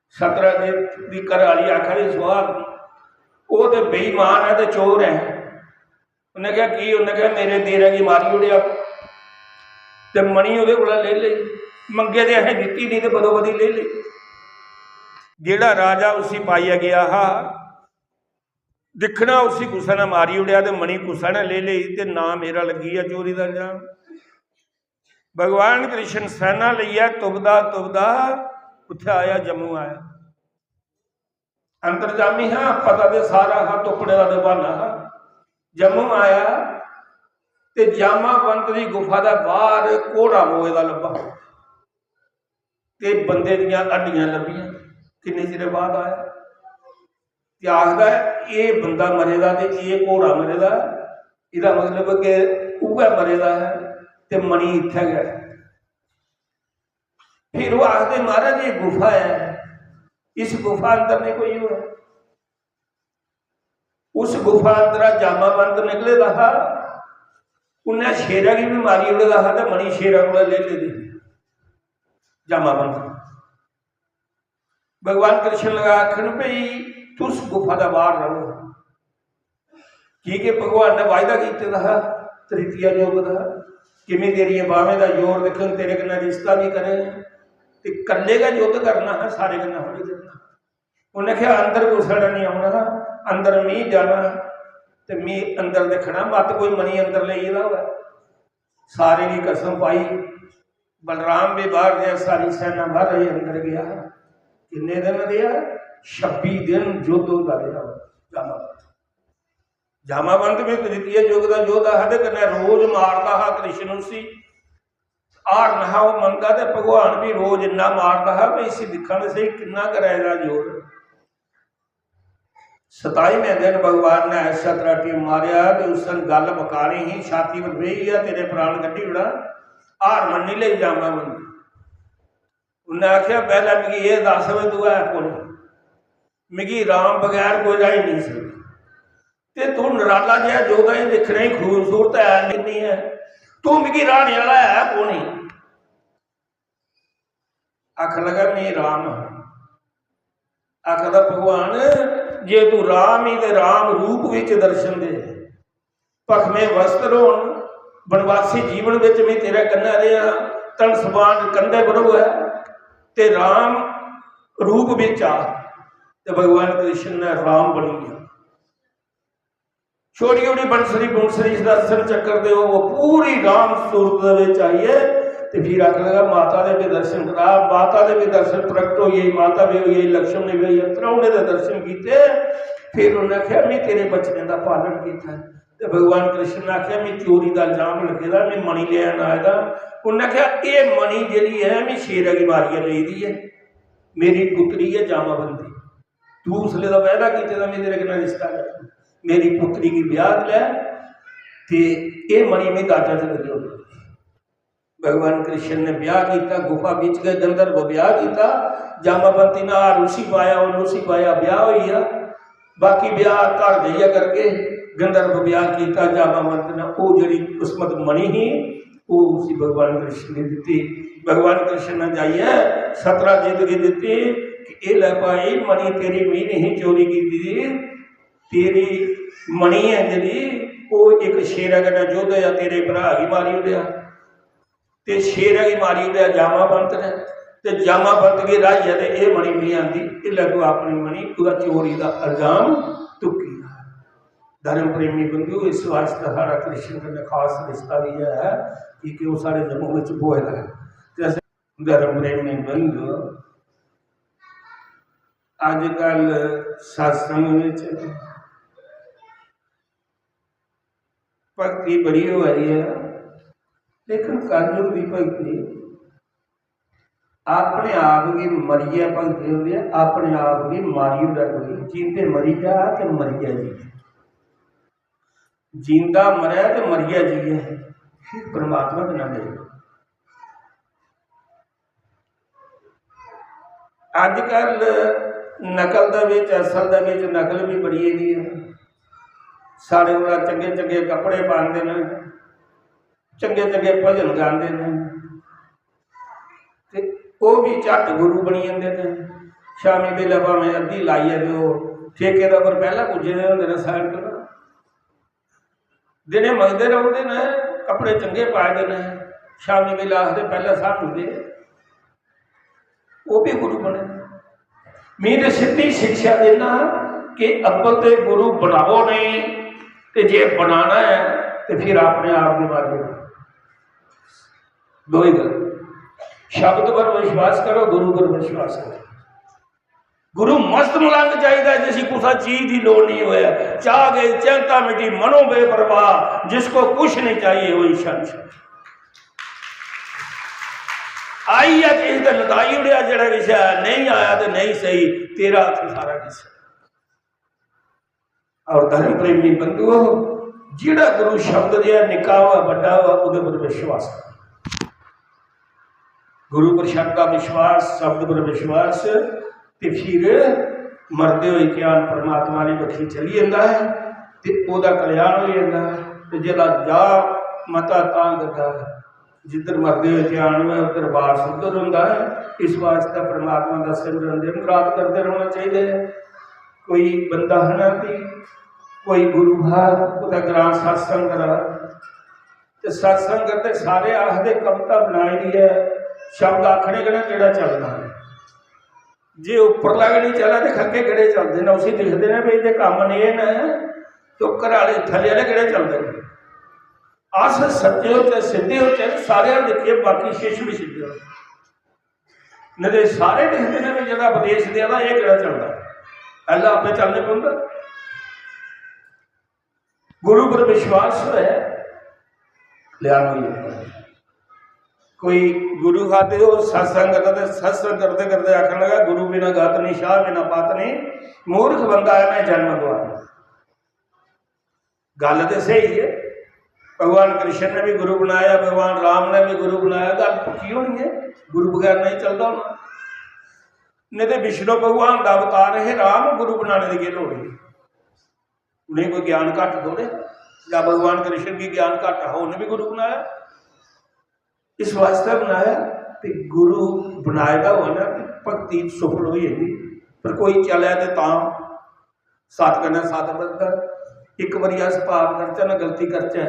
सतराजीत दी घरै आह्ली आखा दी, "सुहा, ओह् ते बेईमान ऐ ते चोर ऐ।" उन्नै आखेआ, "की?" उन्नै आखेआ, "मेरे देरै गी मारी ओड़ेआ ते मणि ओह्दे कोला लेई लेई, मंगे ते असें दित्ती निं ते बदोबदी लेई लेई।" जेह्ड़ा राजा उसी पाइयै गेआ हा, दिक्खना उसी कुसै ने मारी ओड़ेआ ते मणि कुसै ने लेई लेई ते नां मेरा लग्गी गेआ चोरी दा इल्जाम। भगवान कृष्ण सैना लेइयै तुपदा तुपदा उत्थै आया, जम्मू आया। अंतर्जामी हा, पता ते सारा हा, तुप्पने दा ते बहाना हा। जम्मू आया ते जामावंत दी गुफा दे बाहर घोड़ा मोए दा लब्भा। ते बंदे दियां हड्डियां लब्भियां। किन्ने चिरे बाद आया ते आखदा ऐ, "एह् बंदा मरे दा ते एह् घोड़ा मरे दा, एह्दा मतलब कि उ'ऐ मरे दा ऐ ते मणि इत्थै गै।" फिर ओह् आखदे, "महाराज, एह् गुफा ऐ, इस गुफा अंदर नहीं कोई होऐ।" उस गुफा अंदरा जामावंत निकले दा हा, उन्नै शेरै गी बी मारी ओड़े दा हा ते मणि शेरै कोला लेई लेदी। जामावंत। भगवान कृष्ण लगा आखन, "भई, तुस गुफा दे बाहर रहो।" की के भगवान ने वायदा कीते दा हा तृतीया युग दा कि "मैं तेरिये बाह्में दा जोर दिक्खङ, तेरे कन्नै रिश्ता भी करै।" ते कल्ले गै युद्ध करना हा, सारे कन्नै थोड़ी करना। उन्नै आखेआ, "अंदर कुसै ने नहीं औना, अंदर मी जाना ते मी अंदर दिक्खना, मत कोई मणि अंदर लेई गेदा होऐ।" सारें गी कसम पाई। बलराम भी बाहर गया, सारी सेना बाहर रही, अंदर गया। किन्ने दिन रेहा? छब्बी दिन युद्ध होंदा रेहा। जामावंत भी तृतीय युग दा योद्धा हा ते कन्नै रोज मारदा हा कृष्ण उसी। हारना हा ओह् मंदा ते भगवान भी रोज इन्ना मारदा हा कि इसी दिक्खा ते स्हेई किन्ना करै एह्दा जोर। सताईवें दिन भगवान ने ऐसा तराटी मारेआ कि उस दिन गल्ल मकानी ही, छाती पर बेही गेआ, तेरे प्राण कड्ढी ओड़ा, हार मन्नी लेई जामावंत। उन्नै आखेआ, "पैह्लें मिगी एह् दस्स, भी तूं है कु'न? मिगी राम बगैर कोई राही नेईं सकदा। ते तूं नराला जेहा जोधा गी दिक्खने गी खूबसूरत है, किन्नी है, तूं मिगी राहने आह्ला है कु'न?" आखन लगा, "में राम आं।" आखदा, "भगवान, जे तू राम ही ते राम रूप विच दर्शन दे, भखमे वस्त्र होन, वनवासी जीवन विच में तेरे कन्नै रेहा, धन समान कंधे पर होऐ, ते राम रूप विच आ।" ते भगवान कृष्ण ने राम बनी गया। छोड़ी ओड़ी बंसरी बुंसरी, इस दर्शन चक्कर दे, वो पूरी राम सूरत दे विच आई है। ते फिर आखन लगा, "माता दे भी दर्शन करा।" माता दे भी दर्शन प्रकट होई गई, माता भी होई गई, लक्ष्मण भी होई गई, त्रौने दे दर्शन कीते। फिर उन्हें आखेआ, "मैं तेरे बचने दा पालन कीता है।" ते भगवान कृष्ण ने आखेआ, "मैं चोरी दा इल्जाम लग्गे दा, मैं मणि लेन आए दा।" उन्हें आखेआ, "एह् मणि जेह्ड़ी ऐ, मैं शेरै गी मारियै लेई दी ऐ, मेरी पुत्री ऐ जामावंती।" तू उसले दा वायदा कीते दा, मैं तेरे कन्नै रिश्ता करना, मेरी पुत्री गी ब्याह लै, ते एह् मणि मैं दाजा च करी ओड़ना। भगवान कृष्ण ने ब्याह कीता, गुफा बिच गै गंधर्व ब्याह कीता। जामावंती ने हार उसी पाया, उन्हें उसी पाया, ब्याह होई गया। बाकी ब्याह घर जाइयै करगे। गंधर्व ब्याह कीता जामावंत ने, ओह् जेह्ड़ी किस्मत मणि ही, ओह् उसी भगवान कृष्ण ने दित्ती। भगवान कृष्ण ने जाइयै सतराजित गी दित्ती कि "एह् लै भाई, मणि तेरी मी नहीं चोरी कीती दी, तेरी मणि ऐ जेह्ड़ी, ओह् इक शेरै कन्नै युद्ध होआ, तेरे भ्राऽ गी मारी ओड़ेआ, ते शेरै गी मारी ओड़ेआ जामावंत ने, ते जामावंत गी र्हाइयै ते एह् मणि मी आंदी, एह् लै तूं अपनी मणि, ओह्दा चोरी दा इल्जाम तुक्की लै।" धर्म प्रेमी बंधु, इस वास्तै साढ़ा कृष्ण कन्नै खास रिश्ता बी ऐ, की के ओह् साढ़े जम्मू बिच ब्होए दा ऐ। ते असें धर्म प्रेमी बंधु, अजकल सत्संग बिच भक्ति बड़ी होआ दी ऐ, लेकिन कलयुग दी भक्ति अपने आप गी मरियै भगदे होंदे, अपने आप गी मारी ओड़ै कोई, जींदे मरी जा ते मरियै जीए, जींदा मरै ते मरियै जीए, फिर परमात्मा कन्नै मिलना। अजकल नकल दे बिच असल दे बिच नकल भी बड़ी गेदी ऐ। साढ़े कोला चंगे चंगे कपड़े पांदे न, चंगे चंगे भजन गांदे न, ते ओह् बी झट्ट गुरु बनी जंदे न। शामी बेल्लै भामें अद्धी लाइयै ते ओह् ठेके दे उप्पर पैह्लें पुज्जे दे होंदे न side पर। दिनें मंगदे रौंह्दे न, कपड़े चंगे पाए दे न, शामी बेल्लै आखदे, "पैह्लें सानू दे।" ओह् बी गुरु बने। में ते सिद्धी शिक्षा देना कि अव्वल ते गुरु बनाओ नेईं, ते जे बनाना ऐ ते फिर अपने आप गी मारी ओड़ो। दो ही गल्ल, शब्द पर विश्वास करो, गुरु पर विश्वास करो। गुरु मस्त मलंग चाहिदा, जिसी कुसै चीज दी लोड़ नहीं होए। चाह गई चिंता मिटी, मनो बेपरवाह, जिसको कुछ नहीं चाहिए वही शंश। आई है किश ते लदाई उड़ेआ जेड़ा किश है, नहीं आया ते नहीं सही, तेरा हत्थ सारा किश है। और धर्म प्रेमी बंधुओ, जेड़ा गुरु शब्द दे निक्का होऐ, बड्डा होऐ, ओहदे पर विश्वास करो। गुरु पर शब्द दा विश्वास, शब्द पर विश्वास, ते फिर मरदे होए ध्यान परमात्मा आह्ली बक्खी चली जंदा ऐ, ते ओह्दा कल्याण होई जंदा ऐ। ते जेह्ड़ा जा मता तां करदा ऐ, जिद्धर मरदे होए ध्यान होऐ, उद्धर वास उद्धर होंदा ऐ। इस वास्तै परमात्मा दा सिमरन दिन रात करदे रौह्ना चाहिदा ऐ। कोई बंदा हा ना कि कोई गुरु हा, कुतै ग्रां सत्संग करा, ते सत्संग करदे सारे आखदे कविता बनाई दी ऐ, शब्द आखने कन्नै केह्ड़ा चलदा ऐ? जे उप्परला गै निं चलै ते खग्गे केह्ड़े चलदे न? उसी दिखदे न, भाई, इं'दे कम्म नेह् न, ते ओह् घरै आह्ले, थल्ले आह्ले केह्ड़े चलदे न? अस सच्चे होचै, सिद्धे होचै, ते सारे अ'ल्ल दिक्खियै बाकी शिष्य बी सिद्धे होन। नेईं ते सारे दिखदे न, भाई, जेह्ड़ा उपदेश देआ दा, एह् केह्ड़ा चलदा? पैह्लें आपे चलने पौंदा। गुरु पर विश्वास होए, कल्याण होई जाता है। कोई गुरु हा ते ओह् सत्संग करदा, ते सत्संग करदे करदे आखन लगा, "गुरु बिना गत नहीं, शाह बिना पत नहीं, मूर्ख बंदा है मैं जन्म गवाना।" गल ते स्हेई है, भगवान कृष्ण ने भी गुरु बनाया, भगवान राम ने भी गुरु बनाया, गल पक्की होनी है, गुरु बगैर नहीं चलदा होना। नहीं ते विष्णु भगवान दा अवतार है राम, गुरु बनाने दी केह् लोड़ ही? उ'नेंगी कोई ज्ञान घट्ट थोड़े, जां भगवान कृष्ण गी ज्ञान घट्ट हा, उ'नें भी गुरु बनाया। इस वास्तै बनाया कि गुरु बनाए दा होऐ ना ते भक्ति सुफल होई जंदी। पर कोई चलै ते तां सत कन्नै सत बधदा। इक बारी अस पाप करचै ना, गलती करचै,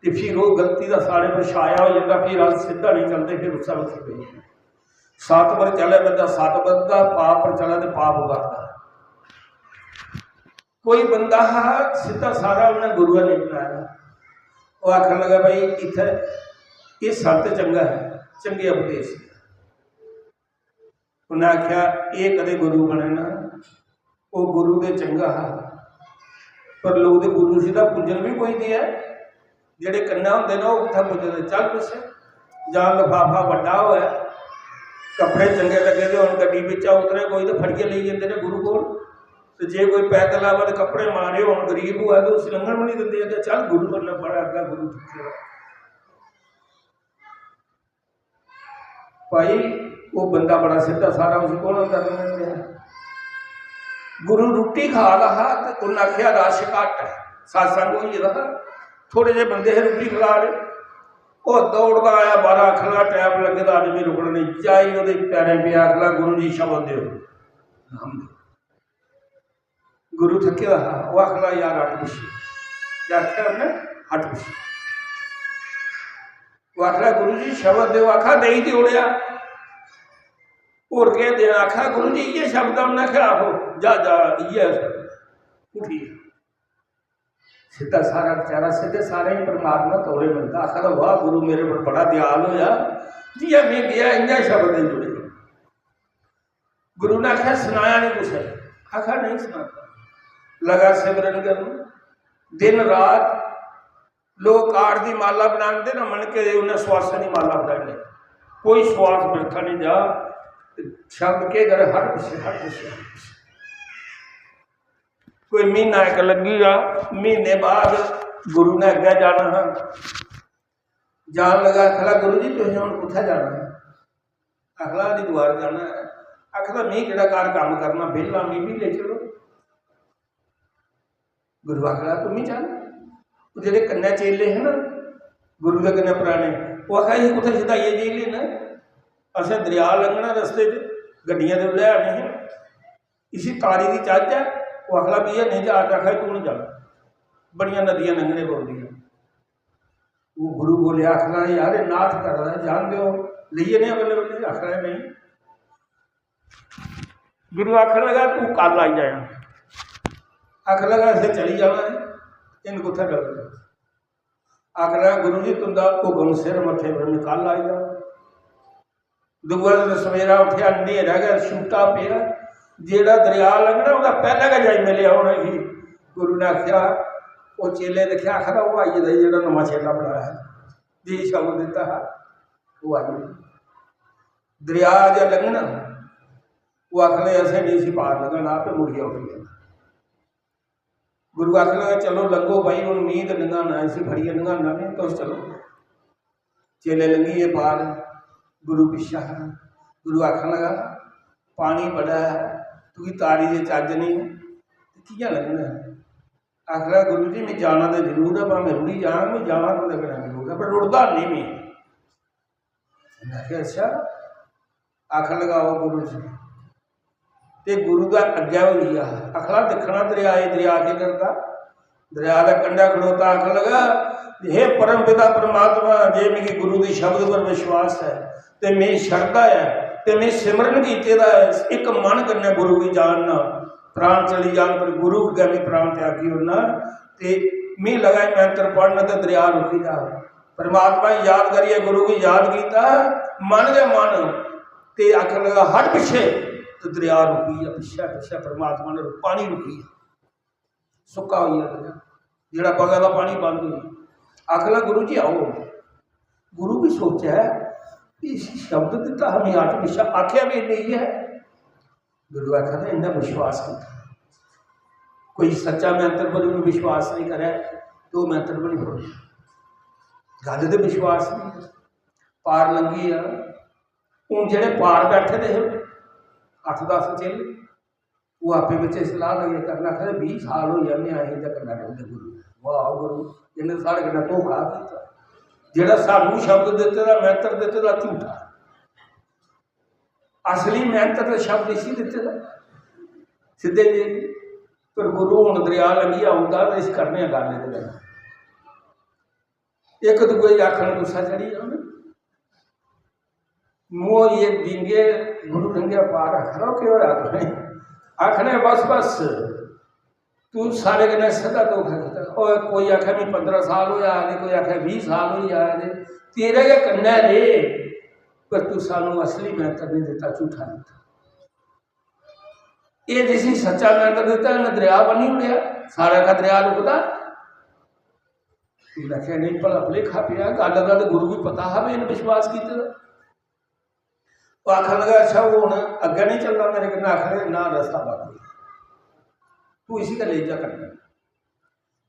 ते फिर ओह् गलती दा साढ़े पर छाया होई जंदा, फिर अस सिद्धा नेईं चलदे, फिर उस्सै बक्खी पेई जंदे। सत पर चलै बंदा, सत बधदा, पाप पर चलै ते पाप बधदा। कोई बंदा हा सिद्धा सारा, उन्हें गुरु नेईं बनाया। ओह् आखन लगा, "भाई, इत्थै एह् संत चंगा है, चंगे उपदेश।" उन्हें आख्या, "एह् कदे गुरु बने ना, ओह् गुरु ते चंगा हा, पर लोक ते गुरु सिद्धा पूजन भी कोई देऐ।" जेह्ड़े कन्नै होंदे न, ओह् कुत्थै पुजदे? चल पिच्छे, जां लफाफा बड्डा होऐ, कपड़े चंगे लग्गे दे होन, गड्डी बिच्चा उतरे कोई ते फड़ियै लेई जंदे न गुरु कोल। ते जे कोई पैदल आवै ते कपड़े मारे होन, गरीब होऐ, ते उसी लंघन बी निं दिंदे। अग्गें चल गुरु कन्नै बड़ा अग्गें गुरु दिक्खे दा। भाई, ओह् बंदा बड़ा सिद्धा सारा, उसी कौन अंदर लंघन देआ? गुरु रुट्टी खा दा हा ते उन्नै आखेआ, "रश घट्ट ऐ, सत्संग होई गेदा हा, थोड़े जे बंदे हे, रुट्टी खला दे।" ओह् दौड़दा आया बाह्रा, आखन लगा, "टैम लग्गे दा, अज्ज में रुकना नेईं।" जाई ओह्दे पैरें पेआ, आखन लगा, "गुरु जी, शब्द देओ।" गुरु थक्के दा हा, ओह् आखन लगा, "यार, हट पिच्छे।" केह् आखेआ उन्नै? "हट पिच्छे।" ओह् आखन लगा, "गुरु जी, शब्द देओ।" आखा, "देई ते ओड़ेआ, होर केह् देआं?" आखा, "गुरु जी, इ'यै शब्द ऐ।" उन्नै आखेआ, "आहो, जा, जा, इ'यै शब्द।" उठी। सिद्धा सारा बेचारा, सिद्धे सारे ही परमात्मा तौले मिलदा। आखदा, "वाह, गुरु मेरे पर बड़ा दयाल होया, जि'यां में गेआ, इ'यां शब्द देई जुड़े।" गुरु ने आखेआ, "सनाया नहीं कुसै?" आखा, "नहीं सनाया।" लगा सिमरन करन, दिन रात लोग काठ दी माला बनांदे ना, मनके दे, उन्हें सुआसां दी माला बनाई ले। कोई सुआस बिरखा नहीं जा। शब्द के करे, हर पिछे, हर पिछे, हर पिछे। कोई महीना इक लग्गी गया, महीने बाद गुरु ने अग्गें जाना हा। जान लगा, आखन लगा, "गुरु जी, तुसें हुन कुत्थै जाना है?" आखन लगा, "हरिद्वार जाना है।" आखदा, "में केह्ड़ा घर कम्म करना, बेह्ला, मिगी बी लेई चलो।" गुरु आखन लगा, "तूं बी चल।" ओह् जेह्ड़े कन्नै चेले हे ना, गुरु दे कन्नै पराने, ओह् आखा, "एह् कुत्थै शदाइयै जेही लेना? असें दरेआ लंघना रस्ते च, गड्डियां ते उसलै है निं हियां। इसी तारी दी चाढ़चै।" ओह् आखन लगा, "भैया, नेईं जा, आखा, तूं निं जा, बड़ियां नदियां लंघने पौंदियां।" ओह् गुरु बोलेआ, आखन लगा, "यार, एह् नाथ करा दा ऐ, जान देओ, लेई जन्ने आं बल्लें बल्लें।" आखन लगा, "नेईं।" गुरु आखन लगा, "तूं कल आई जायां।" आखन लगा, "असें चली जाना ऐ, इन्न कुत्थै डरना?" आखन लगा, "गुरु जी, तुं'दा हुकम सिर मत्थे पर, में कल आई जाना।" दूआ दिन सवेरा उठेआ, न्हेरा गै छूटा पेआ। जेह्ड़ा दरेआ लंघना, ओह्दा पैह्लें गै जाई मिलेआ उ'नेंगी। गुरु ने आखेआ, ओह् चेले दिक्खेआ, आखदा, "ओह् आई गेदा, जेह्ड़ा नमां चेला बनाया हा, जी शब्द दित्ता हा, ओह् आई गेदा।" दरेआ जे लंघना, ओह् आखन लगे, "असें निं इसी पार लंघना, आपे मुड़ियै उठी जाना।" गुरु आखन लगे, "चलो लंघो भाई, हुन मीं ते लंघाना, इसी फड़ियै लंघाना में, तुस चलो।" चेले लंघी गे पार, गुरु पिच्छे हा। गुरु आखन लगा, "पानी बड़ा ऐ, तुगी तारी दे चज्ज नेईं, ते कि'यां लंघना ऐ?" आखन लगा, "गुरु जी, में जाना ते जरूर ऐ, भामें रुढ़ी जां, में जाना तुं'दे कन्नै जरूर ऐ, पर रुढ़दा नेईं में।" उ'नें आखेआ, "अच्छा।" आखन लगा, "ओह् गुरु जी।" ते गुरु दा अग्गै होई गेआ। आखन लगा, "दिक्खना दरेआ, एह् दरेआ केह् करदा?" दरेआ दे कंढै खड़ोता, आखन लगा, "हे परम पिता परमात्मा, जे मिगी गुरु दी शब्द पर विश्वास ऐ, ते मिगी शरधा ऐ, ते में सिमरन कीते दा ऐ, इक मन कन्नै गुरु गी जानना, प्राण चली जान पर गुरु अग्गै में प्राण त्यागी ओड़ना, ते में लगा मंत्र पढ़न ते दरेआ रुकी जा।" परमात्मा गी याद करियै गुरु गी याद कीता, मन गै मन, ते आखन लगा, "हट पिच्छे," ते दरेआ रुकी गेआ, पिच्छे, पिच्छे परमात्मा ने पानी रुकी गेआ, सुक्का होई गेआ दरेआ। जेह्ड़ा बगा दा पानी बंद होई। आखन लगा, "गुरु जी, आओ।" गुरु भी सोचै कि इसी शब्द दित्ता हा मैं, आत्म विश्वास आखेआ भी नेईं ऐ। गुरु आखदा, "इन्ना विश्वास कीता।" कोई सच्चा मैंत्र पर भी विश्वास नहीं करै, तो मैंत्र भी नहीं होना। गल्ल ते विश्वास नहीं है। पार लंघी आ। हून जेह्ड़े पार बैठे दे हे, अट्ठ दस चेले, ओह् आपे बिच्च सलाह लगे करन, आखदे, "बीह् साल होई गे, असें इं'दे कन्नै रौंह्दे गुरु। वाह गुरु, इ'न्नै साढ़े कन्नै धोखा कीता। जेह्ड़ा सानू शब्द दित्ते दा, मैंत्र दित्ते दा, झूठा। असली मैंत्र ते शब्द इसी दित्ते दा, सिद्धे जे।" पर गुरु हून दरेआ लंघियै औंदा ते इस करने गल्ल एह्दे कन्नै। इक दूए गी आखन गुस्सा चढ़ी जाना। मूंह होइयै डींगे, गुरु डंगे पार आखना, "केह् होआ तुसें?" आखने, "बस, बस, तू साढ़े कन्नै सिद्धा धोखा कीता।" ओए, कोई आखै, "मैं पंदरां साल होई आए दे," कोई आखै, "बीह् साल होई आए दे, तेरे गै कन्नै रेह्, पर तू सानू असली मैंत्र नहीं दित्ता, झूठा दित्ता।" एह् जिसी सच्चा मैंत्र दित्ता, इन्नै दरेआ बनी ओड़ेआ, सारा का दरेआ रुकदा। उ'नें आखेआ, "नेईं, भला भलेखा पेआ, गल्ल दा ते गुरु गी पता हा, में इन्नै विश्वास कीते दा।" ओह् आखन लगा, "अच्छा, हून अग्गें नहीं चलना मेरे कन्नै?" आखन लगा, "ना, रस्ता बंद। तू इसी गै लेई जा कन्नै।"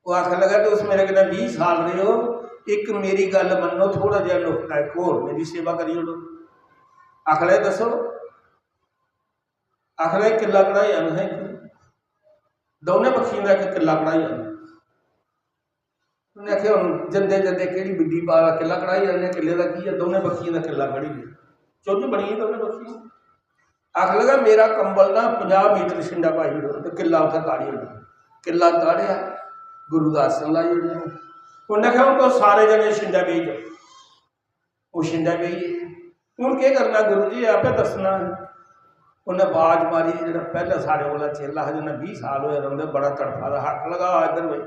ओह् आखन लगा, "तुस मेरे कन्नै बीह् साल रेह् ओ, इक मेरी गल्ल मन्नो, थोड़ा जेहा नुक्ता, इक होर मेरी सेवा करी ओड़ो।" आखन लगा, "दस्सो।" आखन लगा, "किल्ला कढ़ाई आह्नना इक, दौनें बक्खियें दा इक किल्ला कढ़ाई आह्नना।" उ'नें आखेआ, "हून जंदे जंदे केह्ड़ी बिड्डी पा दा, किल्ला कढ़ाई आह्नने, किल्ले दा की ऐ, दौनें बक्खियें दा किल्ला कढ़ी लेआ।" चुंझ बनी गेई दौनें बक्खियें। आखन लगा, "मेरा कंबल ना पंजाह् मीटर छिंडा पाई ओड़ो ते किल्ला उत्थै ताड़ी ओड़ो।" किल्ला ताड़ेआ, गुरु दा आसन लाई ओड़ेआ। उ'न्नै आखेआ, "हून तुस सारे जने छिंडा बेही जाओ।" ओह् छिंडा बेही गे। "हून केह् करना गुरु जी, आपे दस्सना।" उ'न्नै बाज मारी, जेह्ड़ा पैह्लें साढ़े कोला चेला हा, जिन्नै बीह् साल होए रौंह्दे, बड़ा तड़फा दा हा, आखन लगा, "आ इद्धर भाई।"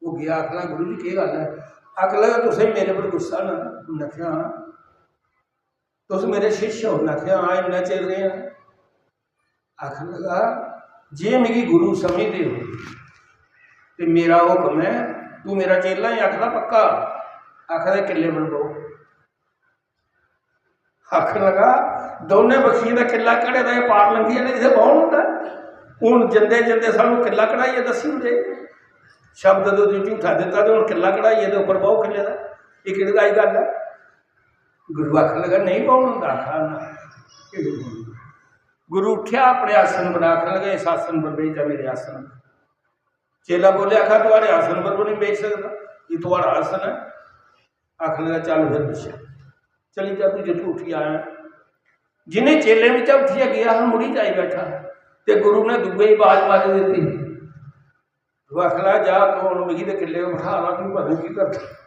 ओह् गेआ, आखन लगा, "गुरु जी, केह् गल्ल ऐ?" आखन लगा, "तुसें मेरे पर गुस्सा ना?" उ'न्नै आखेआ, "हां।" "तुस मेरे शिष्य ओ?" उ'न्नै आखेआ, "हां, इन्ना चिर रेह् आं।" आखन लगा, "जे मिगी गुरु समझदे ओ ते मेरा हुक्म ऐ, तू मेरा चेला ही आखदा पक्का?" आखदा, "किल्ले पर बौह्।" आखन लगा, "दौनें बक्खियें दा किल्ला घड़े दा, एह् पार लंघी जाना, इत्थै बौह्न होंदा।" हून जंदे जंदे सानू किल्ला कढ़ाइयै दस्सी ओड़े। शब्द ते तूं झूठा दित्ता ते हून किल्ला कढ़ाइयै ते उप्पर बौह् किल्ले दा। एह् केह्ड़ी लाई गल्ल ऐ? गुरु आखन लगा, "नहीं बौह्न होंदा।" आखा ना, "केह् बौह्न होंदा?" गुरु उट्ठेआ अपने आसन पर, आखन लगा, "इस आसन पर बेही जा, मेरे आसन पर।" चेला बोलेआ, आखा, "थुआढ़े आसन पर भी नहीं बेही सकदा, एह् थुआढ़ा आसन ऐ।" आखन लगा, "चल फिर पिच्छे चली जा, तू जित्थूं उट्ठी आया।" जिन्हें चेलें बिच्चा उट्ठियै गेआ हा, मुड़ी जाई बैठा, ते गुरु ने दूए गी बाज मारी दित्ती। ओह् आखन लगा, "जा, तूं हून मिगी ते किल्ले पर बठा ला, तूं पता नहीं की करदा।"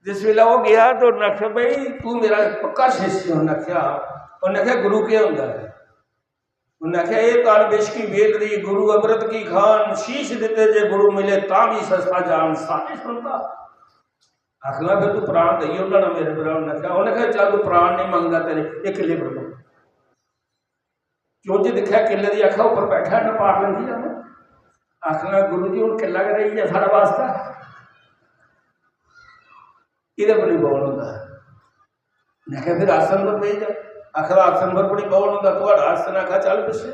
जिस बेल्लै ओह् गेआ ते उ'न्नै आखेआ, "भाई, तूं मेरा पक्का शिष्य।" उ'न्नै आखेआ, उ'न्नै आखेआ, "गुरु केह् होंदा ऐ?" उ'न्नै आखेआ, "एह् तन बिश की बेल दी, गुरु अमृत की खान, शीश दित्ते जे गुरु मिले, तां भी सस्ता जान सारे संता।" आखन लगा, "फिर तूं प्राण देई ओड़ना ना मेरे पर?" उ'न्नै आखेआ, उ'न्नै आखेआ, "चल, तूं प्राण नहीं मंगदा, तेरे इक किल्ले पर बौह्।" चुंझ दिक्खेआ किल्ले दी, आखा, "उप्पर बैठा ना, पार लंघी जाना।" आखन लगा, "गुरु जी, हून किल्ला गै रेही गेआ साढ़े वास्तै, एह्दे पर निं बौह्न होंदा।" उ'न्नै आखेआ, "फिर आसन पर बेही जा।" आखदा, "आसन पर बी निं बौह्न होंदा, थुआढ़ा आसन।" आखा, "चल पिच्छे।"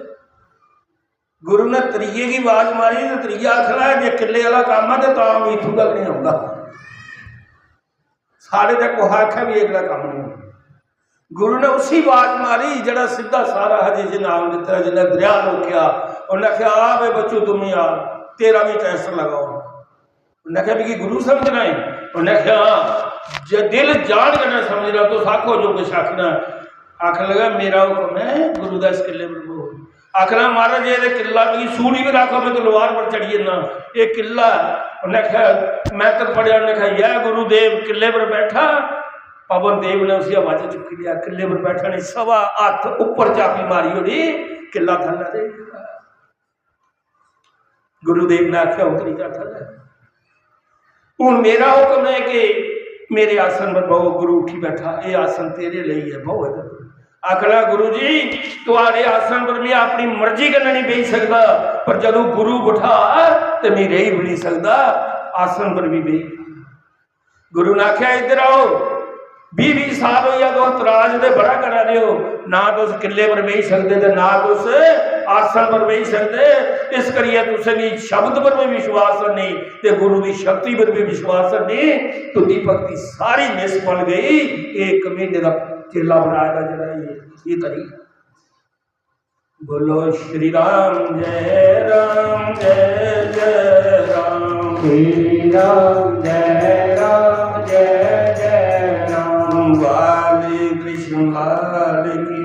गुरु ने त्रिये गी आवाज मारी ते त्रिया आखन लगा, "जे किल्ले आह्ला कम्म ऐ ते तां में इत्थूं तक निं औंदा, साढ़े ते कुसै आखेआ बी एह्कड़ा कम्म निं होंदा।" गुरु ने उसी आवाज मारी जेह्ड़ा सिद्धा सारा हा, जिसी नाम दित्ता, जिन्नै दरेआ रोकेआ, उन्नै आखेआ, "आ बे बच्चू, तुम ही आ, तेरा भी test लगाओ।" उन्नै आखेआ, "मिगी गुरु समझना है?" उन्नै आखेआ, "हां।" जे दिल जान कन्नै समझना, तुस आखो जो किश आखना। आखन लगा, "मेरा हुक्म ऐ, गुरु दा इस किल्ले पर बौह्।" आखना, "महाराज, एह् ते किल्ला, मिगी सूली पर आखो, में तलवार पर चढ़ी जन्ना, एह् किल्ला ऐ।" उन्नै आखेआ, मैंत्र पढ़ेआ, उन्नै आखेआ, "यह गुरुदेव किल्ले पर बैठा।" पवन देव ने उसी हवा च चुक्की लेआ, किल्ले पर बैठा नहीं, सवा हत्थ उप्पर चाबी मारी ओड़ी, किल्ला थल्लै रेही गेआ। गुरुदेव ने आखेआ, "उतरी जा थल्लै।" हून मेरा हुक्म ऐ कि मेरे आसन पर बौह्। गुरु उठी बैठा, "एह् आसन तेरे लेई ऐ, बौह् इद्धर।" आखना, "गुरु जी, तुआढ़े आसन पर में अपनी मर्जी कन्नै नहीं बेही सकदा, पर जदूं गुरु बठा, ते मी रेही बी नहीं सकदा, आसन पर भी बेही। गुरु ने आखेआ, "इद्धर आओ, बीह बीह साल होई गेआ तुस तराज दे बड़ा करा दे हो, ना तुस किल्ले पर बेही सकदे ते ना तुस आसन पर बेही सकदे, इस करियै तुसें गी शब्द पर भी विश्वास नहीं ते गुरु दी शक्ति पर भी विश्वास नहीं, तुंदी भक्ति सारी निष्फल गई।" ये इक महीने दा चेला बनाए दा जेह्ड़ा ये, ये करी। बोलो श्री राम जय राम जय जय राम। श्री राम जय राम जय जय राम। बाल कृष्ण लाल की